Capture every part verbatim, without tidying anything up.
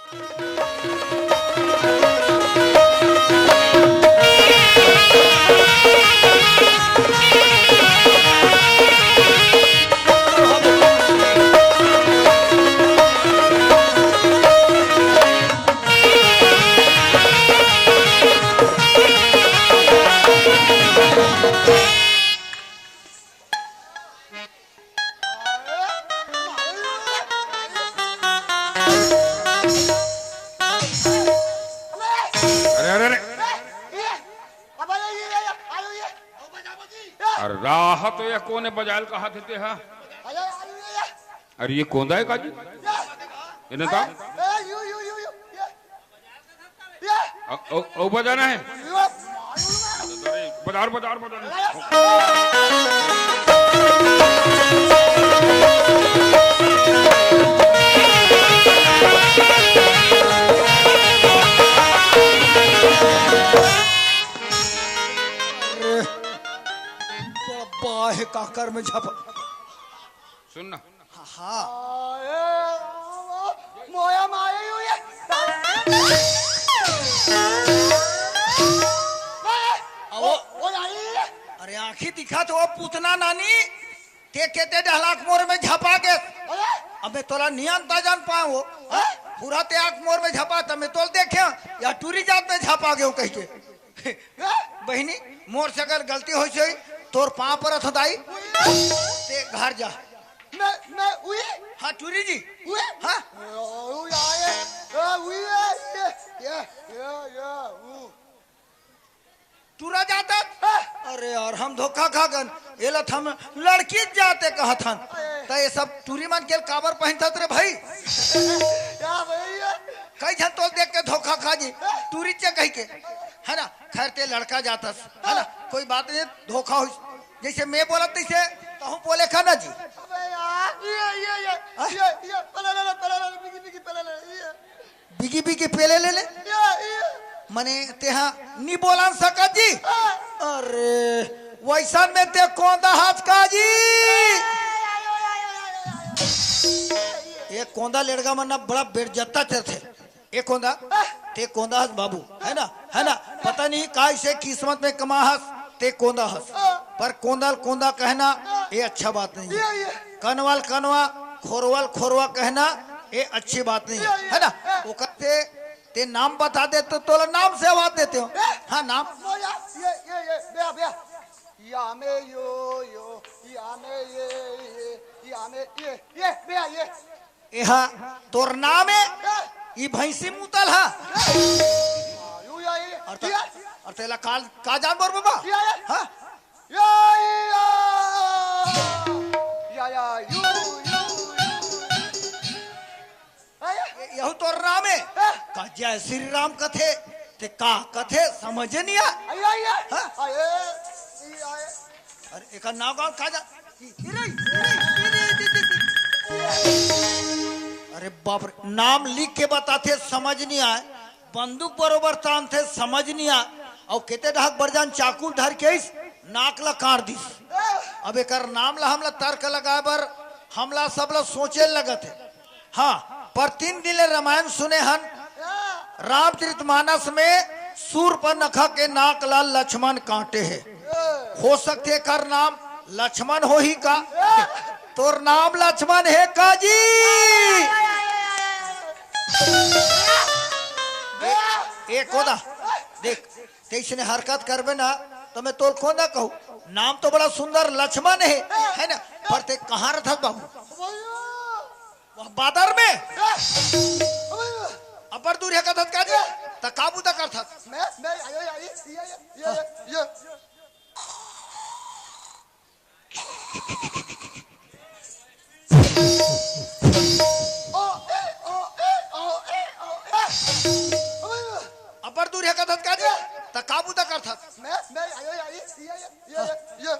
अरे, अरे, अरे। अरे राह तो ये कोने बजायल कहा थे ते हा? अरे ये कोंदा है काजी? ये ना था? अ-, ओ, ओ बजाना है। बजार, बजार, बजार। अरे, बाबा है काकर में झपा। सुन ना। हाँ, हाँ। मोया मारे यू ये। अरे, अरे, आँखी दिखा तो वो पूतना नानी। ते केते डहलाक मोर में झपा गे। अरे? अबे तोला नियन ता जान पाए वो। हाँ? पूरा ते आँख मोर में झपा त मैं तोल देखे या टूरी जात में झपा गे कह के। हाँ? बहिनी, मोर से अगर गलती होइस होही, तोर पाँव परत हँव दाई, ते घर जा। मैं, मैं उई? हाँ, टूरी जी। उई? हाँ? उई आए, आ, उई आए, ये, ये, ये, ये, ऊ। टूरा जात? अरे यार, हम धोखा खा गन। एला त हम लड़की जाते कहत हन। त ये सब टूरी मन के काबर पहिनथस रे भाई? या भैया। कई झन तोल देख के धोखा खा जी, टूरी चे कहि के, है ना? खैर, ते लड़का जातस, है ना? कोई बात नहीं, धोखा होइस। जैसे मैं बोलत तैसे तहूँ बोले का ना जी। अबे यार, ये, ये, ये, हाँ? ये, ये, पला ले, पला ले, बिगी, बिगी, पला ले, ये। बिगी बिगी पेले ले ले। या, या। मने तेहा नी बोलन सकत जी। हाँ। अरे, वैसन में ते कोंदा हस का जी। ये कोंदा लेड़गा मन ना बड़ा बेइज्जता चलथे। ए कोंदा, हाँ। ते कोंदा हस बाबू, है ना? है ना? पता नहीं काय से किस्मत में कमा हस, ते कोंदा हस। हाँ। पर कोंदा ल कोंदा कहना, हाँ। ये अच्छा बात नहीं है। ये, ये। कनवा ल कनवा, खोरवा ल खोरवा कहना, ये अच्छी बात नहीं है, ये, ये। है ना? हाँ। ओकर ते ते नाम बता दे तो तोला नाम से आवाज देते हो। ए? हाँ, नाम। मोया, ये, ये, ये, बे, बे। या में यो, यो, या में ये, ये, या में ये, ये, बे, ये। एहा तोर नाम है, ए? ई भैंसी मुतल हा। ए? यू, या, ये, और त-, ये। और तेला काल, का जानवर बाबा? ये, ये। हाँ? या, या। या, या, यू, यू, यू। आया? ये, यहू तोर नाम है? हाँ। का जय श्री राम कथे, ते का कथे समझ नहीं आ? आया, आया। हाँ? आया, आया। अरे, एकर नाम गाँव का जा? इरे, इरे, इरे, इरे, इरे। अरे बाप रे, नाम लिख के बताथे, समझ नहीं आए। बंदूक बरोबर तानथे, समझ नहीं आए। अउ केते डहक बर जान चाकू धर के इस नाक ला काट दिस। अब एकर नाम ला हमला तर्क लगाए बर हमला सब ला सोचे लगत है। हाँ, पर तीन दिन ले रामायण सुने हन। रामचरित मानस में सूर्पनखा के नाक ला लक्ष्मण काटे हे। हो सकथे एकर नाम लक्ष्मण होही का? तोर नाम लक्ष्मण हे का जी? ए, ए कोंदा, देख, तइसने हरकत करबे ना, तो मैं तोर कोंदा कहूँ। नाम तो बड़ा सुंदर लक्ष्मण हे, है ना? पर ते कहाँ रथस बाबू? वह बादर में? अब्बड़ दूर हे कथस का जी? त का बुता करथस? मैं, मैं, आयो, आयो, ये, ये, ये, ये, ये। अब्बड़ दूर हे कथस का जी? त का बुता करथस? मैं, मैं, आयो, आयो, ये, ये, ये, ये, ये।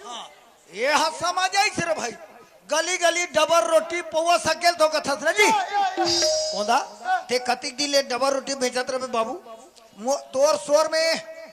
हाँ, ये हा समझ आइस रे भाई। गली गली डबर रोटी पौवा सकेल तो कथस ना जी। कोंदा, ते कतिक दिन ले डबर रोटी बेचत रहे बाबू? मो-, तोर सोर में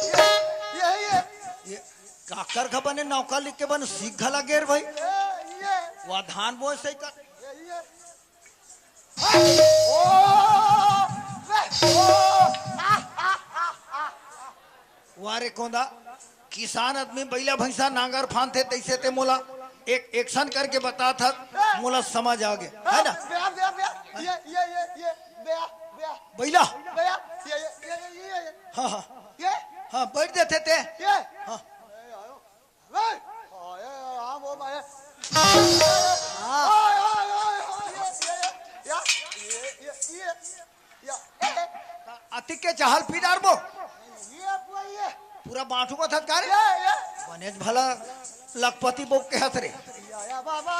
ये, ये, ये, ये, ये, ये, काकर का बने नौका लिख के बने सीख घला गेर भाई। ये, ये, वह धान बोए सही कर। ये, ये। ओ, बे, ओ, आ, आ, आ, आ, आ। वाह रे कोंदा, किसान आदमी बइला भैंसा नांगर फांदथे, तइसे ते मोला एक action करके बतात हस, मोला समझ आ गे, है ना? बे, बे, बे, ये, ये, ये, ये, बे, बे, बइला? बे, ये, ये, ये, ये, ये, ये। हाँ, हाँ। ये? हाँ, बइठ देथे ते। ये? हाँ। ए, आयो। ए, हाँ, ए, हाँ, वो भाई। हाँ। ओए, ओए, ओए, ओए, ये, ये, ये, या, ये, ये, ये। या, ए, ए। अतिक के चाहल पी डारबो। ये पूरा ये। पूरा बांटू बथत का रे? ये, ये। बनेच भला लखपति बोक के हस रे। या, या बाबा,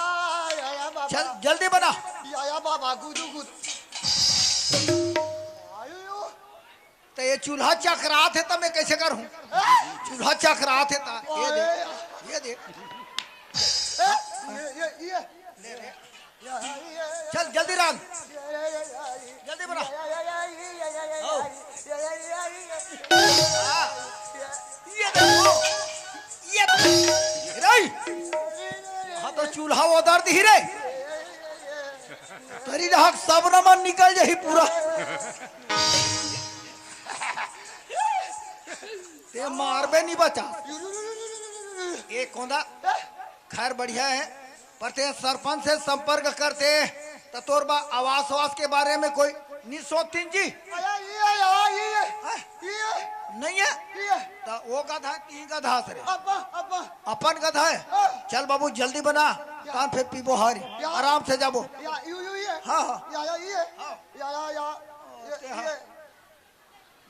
या, या बाबा। चल, जल्दी बना। या, या बाबा, गुदु गुद। आयु, यु। त ये चूल्हा चकरात हे त मैं कइसे करहूं? चूल्हा चकरात हे त ये दे, ये दे। ए, ये, ये, ये। ले, ले। चल, जल्दी रांध। जल्दी बना। आओ। हाँ। ये देखो। ये देखो। रे। हाँ, तो चूल्हा ओदर दिही रे। तरी रहक सब नमन निकल जाही पूरा। ते मारबे नहीं बचा। ए कोंदा, खैर बढ़िया है, पर ते सरपंच से संपर्क करते त तोर बा आवास वास के बारे में कोई नहीं सोचतीन जी। अरे ये, ये, ये, ये, हाँ? ये, नहीं है? ये। त वो गधा, ई गधा से रे। अब्बा, अब्बा। अपन गधा है? हाँ। चल बाबू जल्दी बना, या। तान फिर पीबो हारी, या। आराम से जाबो। या, यू, यू, ये। हाँ, हाँ। या, या, ये। हाँ। या, या, या। ये, ते हाँ। ये।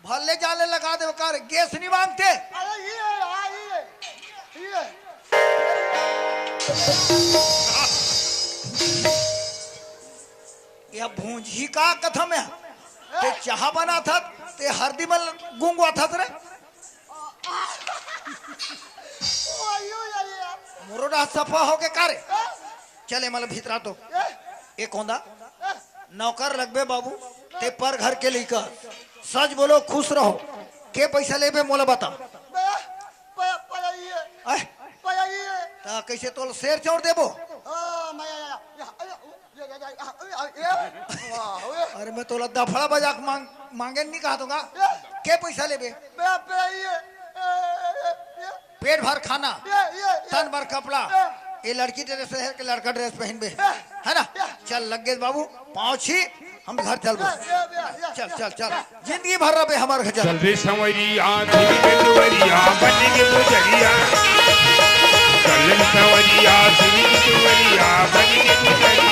भले जाले लगा दे, ओकर गैस नहीं मांगते। अरे ये, आ, ये, ये। ये भूंजी का कथम है? ते चाह बनाथस, ते हरदी में गुंगवाथस रे। ओ, यो, या, या। मोरो रहा सफा हो के का रे? हाँ? चल, ए मला भीतरा तो। ए? ए कोंदा? ए? नौकर लगबे बाबू, ते पर घर के लइका। सच बोलो, खुश रहो। के पैसा लेबे, मोला बता। बे, पया, पया ये। आय? पया ये। त कइसे तोल शेर चौर देबो? हाँ, मैं, या, या, या, या, या, या, या, या, या, या, वाह, ओए। अरे, मैं तोला दफड़ा बजा के मांग, मांगे नहीं कहा दूंगा। ए? के पैसा लेबे? बे, बे, ये, ए, ए, ए, ए। पेट भर खाना, ये, ये, ये। तन भर कपड़ा, ये। ये लड़की ड्रेस है कि लड़का ड्रेस पहनबे, ये। है ना? ये। चल लग गए बाबू, पाँव छी, हम घर चलबो। ये, ये, ये, ये, चल, ये। चल, चल, जिंदगी भर रहे हमारे घर चल। चल रे संवरिया, दिल के दुवरिया, बन के गुजरिया। चल रे संवरिया, दिल के दुवरिया, बन के गुजरिया।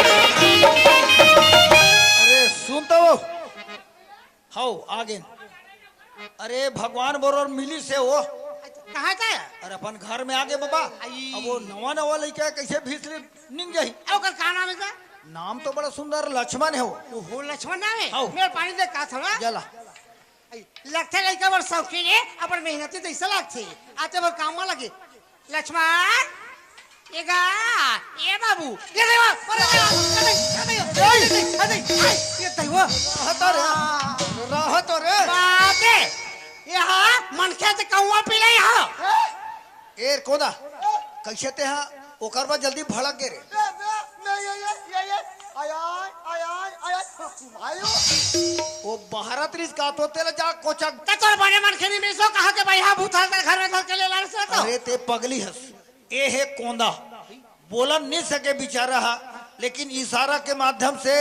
अरे सुन तो वो। हव, आगे। अरे भगवान बरोबर मिलिस हे वो। कहाँ का? अरे अपन घर में आगे बाबा। आई। अब वो नवा नवा लइका हे, कइसे भीतरी निंग जाही? अउ ओकर का नाम हे का? नाम तो बड़ा सुंदर लक्ष्मण हे वो। ओहो, लक्ष्मण नाम हे? हव। मेर पानी दे का थोड़ा? जला। आई, लगथे लइका बड़ शौकीन हे, अपन मेहनती तइसे लगथे। आते बर काम में लगे। लक्ष्मण, ए गा, ए बाबू, ये देखो, अरे, अरे, अरे, अरे, अरे, अरे, ये देखो। रहत रे, रहत रे। बाप रे, यहाँ मनखे से कौआ पी ले यहाँ। ए कोदा, कइसे ते हा ओकर बाद जल्दी भड़क गे रे? ए, ए, ए, ए, ए, ए, आय, आय, आय, आय, आय, आयो। ओ भारत रिस का तो तेला जा कोचक। त तोर बने मनखे नहीं मिसो कहा के भाई, हाँ, भूत हाल घर में धर के ले ला रहे तो। अरे ते पगली हस। ए हे कोंदा, बोलन नहीं सके बेचारा हा, लेकिन इशारा के माध्यम से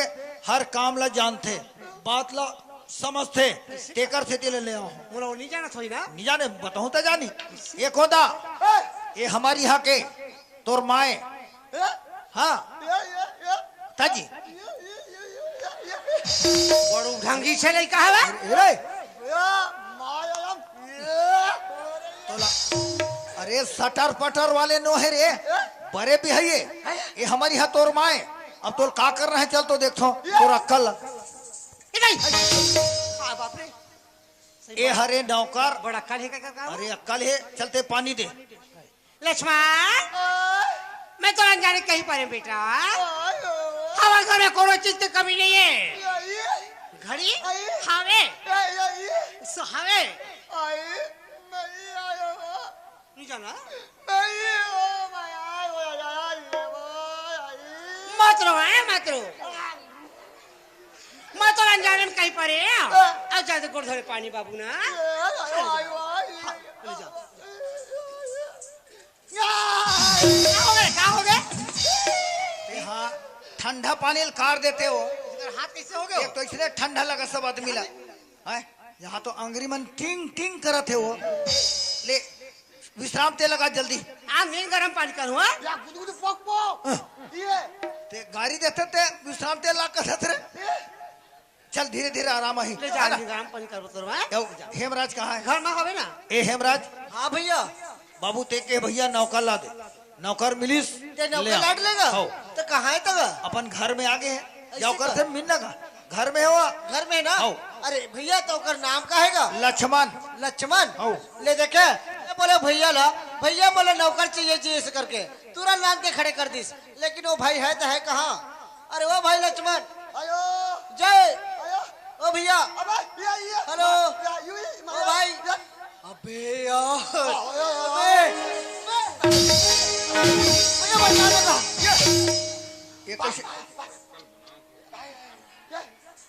हर काम ला जानथे, बात ला समझथे, तेकर सेती ले, ले आओ। मोला वो नहीं जाना थोड़ी ना। नहीं जाने, बताऊं तो जानी। ए कोंदा, ए हमारी यहाँ के, तोर माए। हाँ। ताजी। बड़ू ढंगी से लइका हवे। ए रे। ए, माया, ए। अरे सटर पटर वाले नो हे रे, बड़े भी हे ये। ये हमर इहाँ तोर माय। अब तोर का करना हे, चल तो देखथों तोर अक्कल। ए नहीं। हाँ, बाप रे। सही ए बात। हरे नौकर। बड़ा अक्कल हे का, का, का? अरे अक्कल हे, चल ते पानी दे। लक्ष्मण, मैं तो अनजाने कहीं पर हूँ बेटा। हमारे घर में कोनो चीज की कमी नहीं है। घड़ी? हावे। सो हावे। नहीं जाना। मत रो, हैं, मत रो। मैं तो अनजाने में कहीं पड़े हैं। अब जल्दी गोड़ धोले पानी बाबू ना। हाँ, ले जा। का हो गए? का हो गए? ए हाँ, ठंडा पानी ल कार देते हो। इधर हाथ कैसे हो गए? एक तो इसने ठंडा लगा सब आदमी ला। हैं? यहाँ तो अंगरी मन टिंग टिंग करत हे वो। ले, विश्राम तेल लगा जल्दी। आ, मैं गरम पानी करूँ, हाँ? या गुदगुद पोक पोक। हाँ। ये। ते गारी देते ते विश्राम तेल ला कसत रे। ये। चल धीरे धीरे आराम आही। ले जा, है ना? आदमी गरम पानी कर बतरवा, हैं? यो, हेमराज कहाँ है? घर में हवे ना। ए हेमराज। हाँ भैया। बाबू ते के भैया नौकर ला दे। नौकर मिलिस, ते नौकर ले आ। लाड लेगा? हौ। तो कहाँ है तब? अपन घर में आगे है। ऐसे जाओ कर का? से मिलना का। घर में हो? घर में ना? हौ। अरे भैया, तो ओकर नाम का हैगा? लक्ष्मण। लक्ष्मण? हौ। ले देखे, ये बोले भैया ला, भैया बोले नौकर चाहिए जी ऐसे करके। तुरंत लान के खड़े कर दिस। लेकिन वो भाई है तो है कहाँ? अरे वो भाई लक्ष्मण। आयो। जय। आयो। ओ भैया। अबे, ये, ये। हेलो। या, यू ही, ओ भाई। या। अबे यार। आयो, आयो, आयो। अबे। अरे बचा लगा। ये तो शि- ये।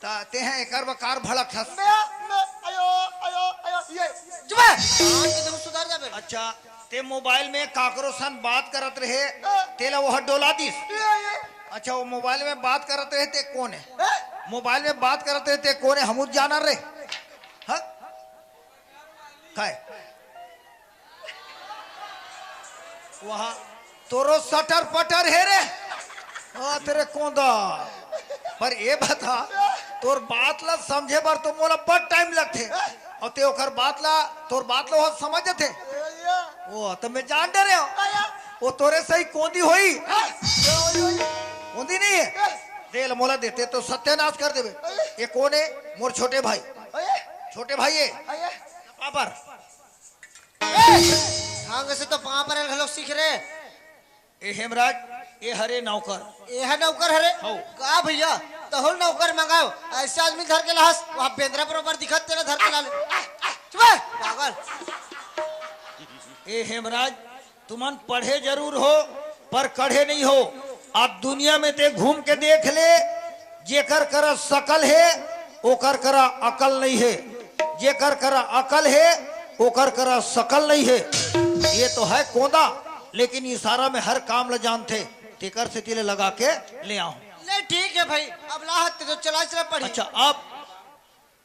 ता ते हैं एकर बकार भड़क हस। मैं, मैं, आयो, आयो, आयो, ये। चुप है। आज के तुम सुधर जा बे। अच्छा, ते मोबाइल में काकरो सन बात करत रहे, हाँ। तेला वो डोला दिस। ये, ये। अच्छा, वो मोबाइल में बात करत रहे, ते कौन है? हाँ? मोबाइल में बात करत रहे, ते कौन है? हमू जाना रे। हाँ? काय? वहाँ तोरो सटर पटर है रे। हाँ, तेरे कोंदा। पर ये बता, तोर बात ला समझे बर तो मोला बड़ टाइम लगथे। और ते ओकर बात ला, तोर बात ला वो समझथे। वो तो मैं जान डरे हूँ। वो तोरे सही कोंदी होई। कोंदी नहीं है। दे ल मोला देते तो सत्यानाश कर देबे। ये कौन है? मोर छोटे भाई। छोटे भाई है। पापर। ए, ढंग से तो पाँव परल घलो सीख रे। ए हेमराज, ए हरे नौकर। ए ह नौकर हरे? हौ। का भैया, तहुल नौकर मंगाओ। ऐसे आदमी धर के लाहस, वहाँ बेंदरा बरोबर दिखत तेला धर के ला ले। चुप है, पागल। ए हेमराज, तुमन पढ़े जरूर हो, पर कढ़े नहीं हो। अब दुनिया में ते घूम के देख ले, जेकर करा सकल हे, ओकर करा अकल नहीं हे। जेकर करा अकल हे, ओकर करा सकल नहीं हे। ये तो है कोंदा, लेकिन इशारा में हर काम ल जानथे, तेकर सेती ले लगा के ले आऊं। ले ठीक है भाई, अब लाहत ते तो चला चला पड़ी। अच्छा, अब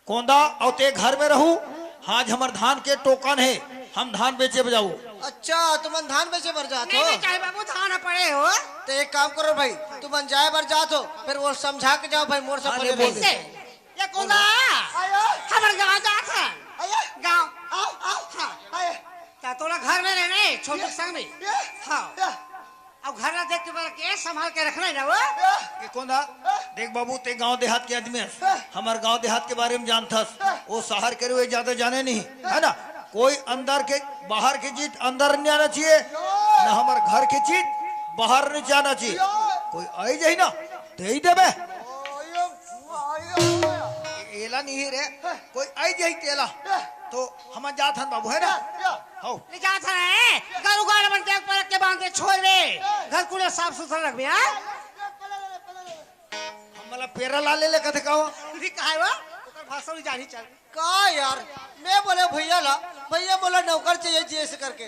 कोंदा अउ ते घर में रहू। आज हमर धान के टोकन हे, हम धान बेचे बर जाऊ। अच्छा, तुमन धान बेचे बर जात नहीं, हो? नहीं, चाहे बाबू धान पड़े हो। तो एक काम करो भाई, तुमन जाए बर जात हो, फिर वो समझा के जाओ भाई, मोर से हाँ, बोले नहीं, बोल रहे। दे। ये कोंदा, आयो। हमर गाँव जात है। आयो। गाँव। आओ, आओ। हाँ। आयो। ता तोला घर में रहना है, छोटू ये, संग में। ये, हाँ। ये। अब घर ला देख के बर के संभाल के रखना है ना वो। ये कोंदा, देख बाबू, ते गांव देहात के आदमी हस, हमर गांव देहात के बारे में जानथस। वो शहर के रुए ज्यादा जाने नहीं, है ना? कोई अंदर के, बाहर के चीज अंदर नहीं आना चाहिए, ना हमर घर के चीज बाहर नहीं जाना चाहिए। कोई आई जाही ना, दे ही देबे। एला नहीं रे, कोई आई जाही तेला, तो हम जात हन बाबू, है ना? हौ। ले जात हन, गरू गाय मन के परख के बांध के छोड़बे। घर कूड़ा साफ सुथरा रखबे, हाँ? हमला पेरा ला ले ले कथे का हो? नहीं, काहे वा? ओकर भाषा नहीं जानी चल। का यार, मैं बोले भैया ला, भैया बोला नौकर चाहिए जी ऐसे करके।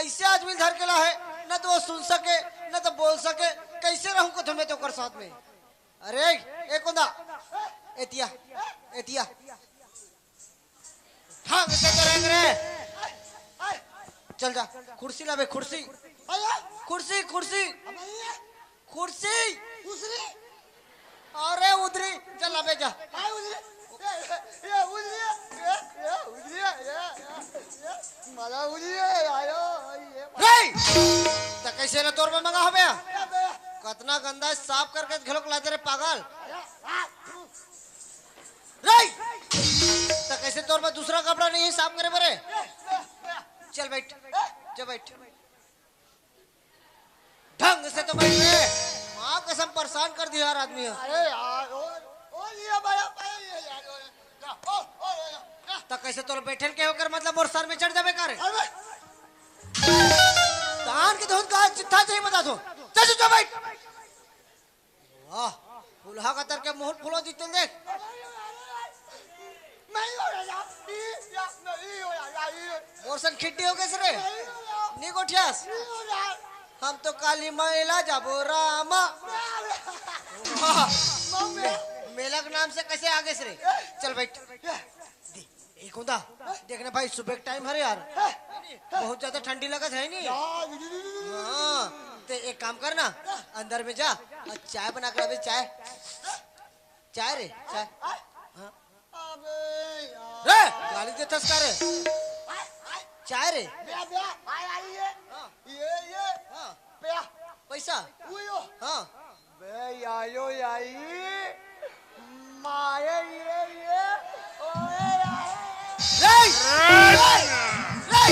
ऐसे आदमी धर के ला है, न तो वो सुन सके, न तो बोल सके, कैसे रहूं को तुम्हें तो ओकर साथ में? अरे, ए कोंदा, एतिया, एतिया। ढंग से तो रेंग रे। चल जा, कुर्सी लाबे, कुर्सी। आया। कुर्सी, कुर्सी। अब आया। कुर्सी। कुर्सी। अरे उधरी, चल लाबे जा। आय उधरी। ये, ये, ये, उजलिए, ये, ये, उजलिए, ये, ये, ये, मला उजलिए, आयो, ये, रे! त कइसे ना तोर में मंगा हवे? ये, ये, कतना गंदा हे, साफ करके घलोक लाते रे पागल। ये, आ, रे! त कइसे तोर में दूसरा कपड़ा नहीं हे साफ करे बरे? ये, ये, ये, चल बैठ, जा बैठ। ढंग से तो बैठ रे। माँ कसम परेशान कर दिया यार आदमी हे। अरे यार, ओ, ओ लिया भाई, भाई, ये यार, ओ, जा, ओ, ओ, ओ, जा। त कइसे तोर बैठे ल के ओकर मतलब मोर सर में चढ़ जाबे का रे? अरे। तान के धुन का जितना चाहिए बता दो। चल, चल, चल, बैठ। वाह, फुलहा का तर के मुंह फुलो जीतल देख। नहीं हो रहा, या, या, नहीं हो रहा, या, ये। मोर सन खिड्डी हो गए रे। नहीं हो रहा। नहीं गोठियास। नहीं हो रहा। हम तो काली मेला जाबो रामा। वाह। मम्मी। मे-, मेला के नाम से कइसे आगे से रे? चल बैठ। ए कोंदा, देख ना भाई, सुबह के टाइम हरे यार, बहुत ज्यादा ठंडी लगत हे नी। हाँ, ते एक काम कर ना, अंदर में जा अउ चाय बना के लाबे, चाय। चाय रे, चाय। हाँ। अबे यार। रे, गाली देथस का रे? चाय रे। बे, बे, आय, आय, ये। हाँ। ये, ये। हाँ। बे। पैसा। उयो। हाँ। बे, आयो, आई। मारे, ये, ये। ओए, आए। रे! रे! रे!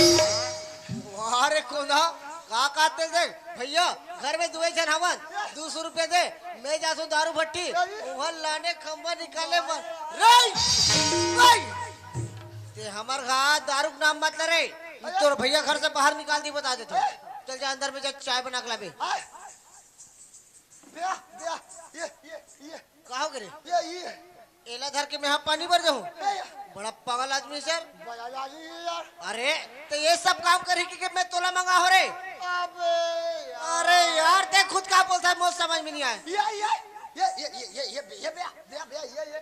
वाह रे कोंदा, का कहते देख भैया, घर में दुए झन हवन, दू सौ रुपया दे, मैं जासू दारू भट्टी, उहर लाने खंबा निकाले बर। रे! रे! ते हमर घा दारू के नाम मत ले रे, तोर भैया घर से बाहर निकाल दी, बता देथों। चल जा अंदर में जा, चाय बना के लाबे। आय। ब्या, ब्या, ये, ये, ये। का हो गे रे? ये, ये। एला धर के मैं हा पानी भर देहूं। ए, बड़ा पागल आदमी हे सर। बड़ा आदमी हे यार। अरे, त ये सब काम करही के, के मैं तोला मंगा हों रे? अबे यार। अरे यार, देख खुद का बोलता हे, मोर समझ में नहीं आय। ये, ये, ये, ब्या, ब्या, ब्या, ये, ये।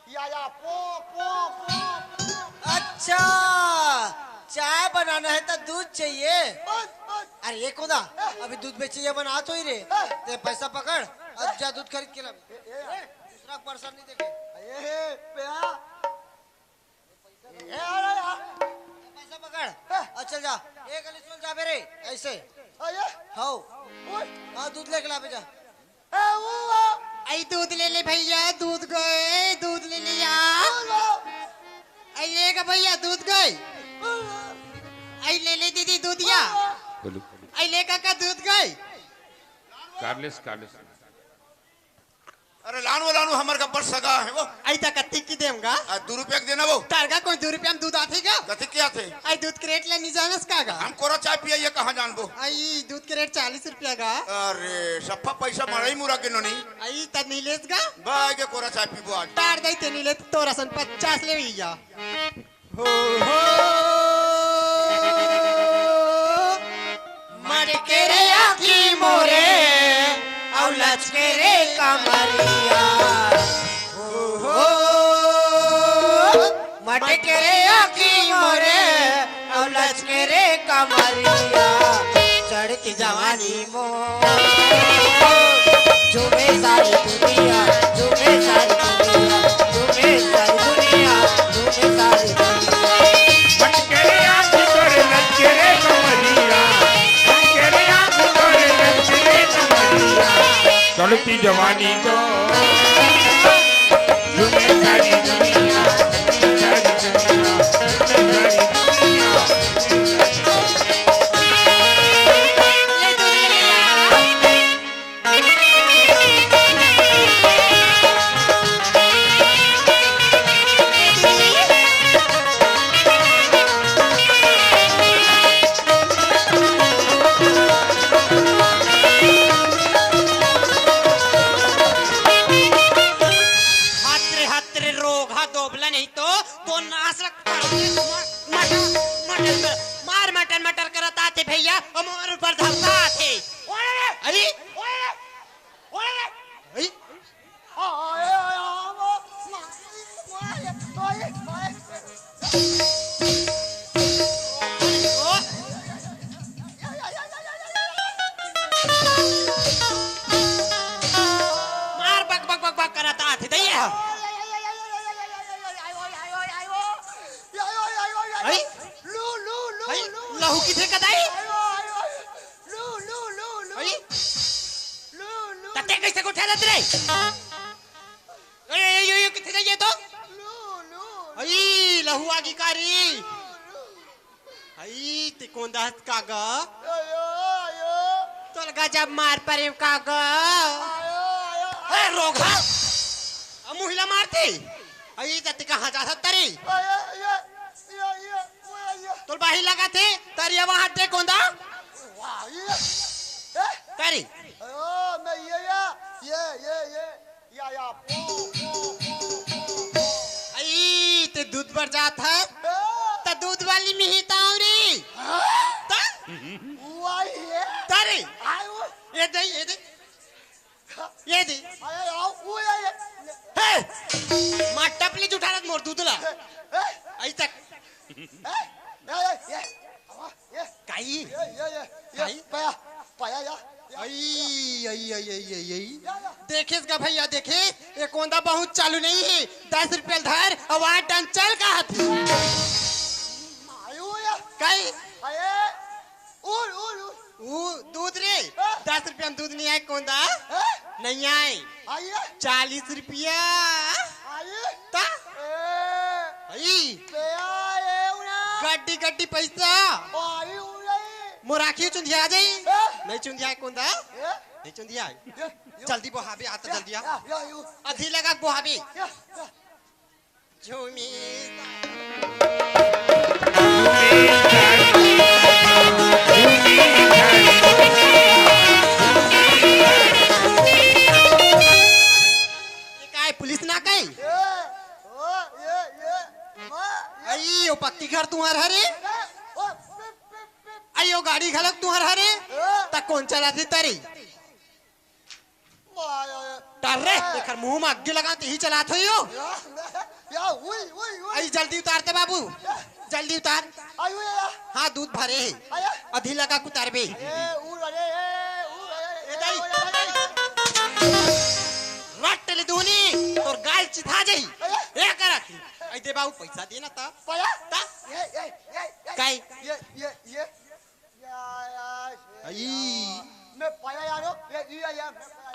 या, या, पो, पो, पो, पो। अच्छा, चाय बनाना हे त दूध चाहिए। बस, बस। अरे, ये कोंदा, अभी दूध बेचे ये बना तो ही रे। हाँ। ते पैसा पकड़, अब जा दूध खरीद के ला। ए, ए, ए, दूसरा person नहीं देखे। ए, प्या। ए, अरे यार। पैसा पकड़, हाँ। अउ चल जा। एक गली चल जाबे रे, ऐसे। अरे। हाओ। ओए। हाँ, दूध लेके लाबे जा। ए, ऊ आ। आई दूध ले ले भैया, दूध गए, दूध ले ले यार। ऊ आ। आई ले गा भैया, दूध गए। ऊ आ। आई ले ले दीदी, दूध या। ऊ आ। बोलो। आई ले काका, दूध गए। Carlos, Carlos. अरे लानवो, लानवो, हमर गब्बर सगा हे वो। आई त कत्ती के देम गा? आ, दू रुपया के देना वो। तार गा कोई दू रुपया में दूध आथे गा? कत्ती के आथे? आई दूध के रेट ला नहीं जानस का गा? हम कोरा चाय पिया, ये कहाँ जानबो? आई दूध के रेट चालीस रुपया गा। अरे, सफा पैसा मड़ई मुरा के नोनी। आई त नहीं लेस गा? बाय के कोरा चाय पीबो आज। तार दई ते नहीं ले, तोर असन पचास ले भैया। हो, हो। मटके रे आँखी मोरे, अउ लचके रे कमरिया। हो, हो। मटके रे आँखी मोरे, अउ लचके रे कमरिया। चढ़ के जवानी मोर। झूमे सारी दुनिया, झूमे सारी दुनिया, झूमे सारी दुनिया, झूमे सारी दुनिया। मटके रे आँखी तोरे लचके रे कमरिया, मटके रे आँखी तोरे लचके रे कमरिया। चढ़ती जवानी को झूमे सारी दुनिया, झूमे सारी दुनिया, झूमे सारी दुनिया। हात रे, हात रे, रोगहा दोबला नहीं तो, तो नास लग मटर, मटर, मटर, मार मटर, मटर करत आथे भैया, अउ मोर ऊपर धरता आथे। ओए रे! अरे! ओए रे! ओए रे! अरे! मार बक बक बक बक करत आथे, दइया। आयो, आयो, आयो। लू, लू, लू, लू। अई? लू, लू, त तें कइसे गोठियात रे? अरे, ये, ये, ये किथे जाइए तो? लू, लू। अई, लहू आगी का रे? लू, लू। अई, तें कोंदा हस का गा? आयो, आयो। तोला गजब मार परेंव का गा? आयो, आयो। ए, रोगहा। अब मुँह ला मारथे। अई, त तें कहाँ जात हस तरी? आयो, आयो, आयो, आयो, आयो। तोला बाहिर लागथे, तरी वहाँ दे कोंदा। वाह, ये। ए? तरी। ओ, मैं ये, ये, ये, ये, ये। या, या, पो, पो, पो, पो, पो। अई, तें दूध बर जात हस? ए? त दूध वाली मिही तांव रे। हाँ? त? वो आई है। तरी। आए वो। ये दे, ये दे। ये दे। अरे, आओ, वो ये, ये। हे! मार टपली जुठा रहा मोर दूध ला। ए? अई तक। ए? ए, ए, ए, आवा, ए। काई? ये, ये, ये, ये, काई? पया, पया, या, या। अई, अई, अई, अई, अई, अई। या, या। देखेस गा भइया, देखे, ये कोंदा बहुत चालू नहीं है। दस रुपया धर, अउ आठ टन चल का हाथी। मायू या। काई? अरे, उड़, उड़, उड़। वो दूध रे, हाँ। दस रुपया में दूध नहीं आए कोंदा। हाँ? नहीं आए। आइए। चालीस रुपया। आइए। ता? ए। अई। बे आए उड़ा। गड्डी, गड्डी पैसा। आई उड़ाई। मोर आँखी चुंधिया जाई। ए? नहीं चुंधिया कोंदा? ए? नहीं चुंधिया। ए, यो। जल्दी बोहाबे, आता या, जल्दी आ। या, या, यो। अधी लगा बोहाबे। या, या। झूमी। ये काय पुलिस ना कही? ये, ओ, ये, ये, ओ, ये। अई, ओ पक्की घर तुम्हार हरे? ये, ओ, पिप, पिप, पिप। अई, ओ गाड़ी घलक तुम्हार हरे? ये। त कोन चलाथे तरी? वाह, या, या। डर रे, या। एकर मुंह में अग्गी लगा, तेही चलात होही यो। या, या, उई, उई, उई। अई, जल्दी उतार ते बाबू, या। जल्दी उतार। आयु, या। हाँ, दूध भरे हे। आया। अधी लगा के उतारबे। ए, उड़, अरे, ए, उड़, अरे, ए, दाई। ए, उड़, अरे। रट्ट ले दूनी, तोर गाल चिथा जाही। आया। ए, करा। अई दे बाबू, पैसा दे ना ता। पाया। ता। ये, ये, ये, ये। काई? ये, ये, ये। या, या, अई। मैं पाया यारो, ये, ये, ये, मैं पाया।